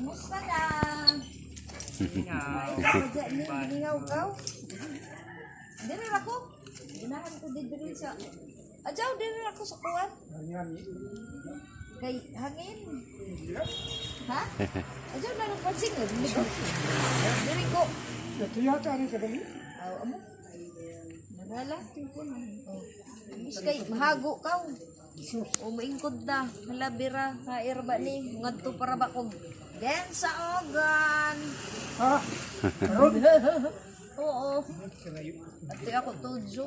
Kumusta na? Ay, dyan ni, gilingaw ka. Dire ra ko. Ginahan ko diri sa Adyaw, dire ra ko sa kuwan. Kay hangin. Ha? Adyaw na lang pansin. Dire ko. Tuyata rin ka dali. Aw, amo. Nagala. Oh. Mis kay mahago ka. O maingkod na. Hala bira, hair ba ni? Ngadto para ba kog Den sa ogan. Ha? Karon? Oo. Ate ako tudyo.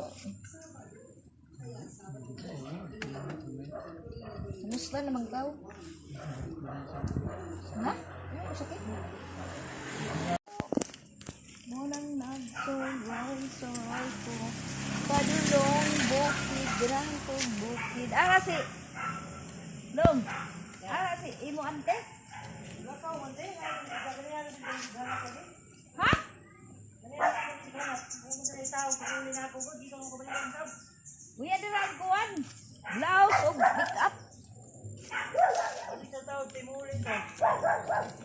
Kumusta naman kaw? Ha? Ano sakit? Munang nagsuway-suway ko. Padulong bukid, girang ko bukid. Ara si... Long! Ara si imo ante? Ha? Uya dira ang kuwan. Blouse og pick up.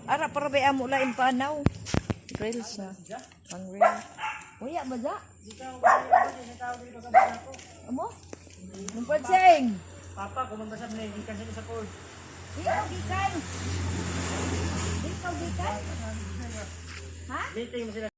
Ara para ba amo lain panaw. Rails na. Pang rail. Uya ba da? Amo? Mumpadseng. Papa, kumambasab na hindi sila sa court. Ikaw gikan. Ikaw gikan. Ha? Meeting mo sila.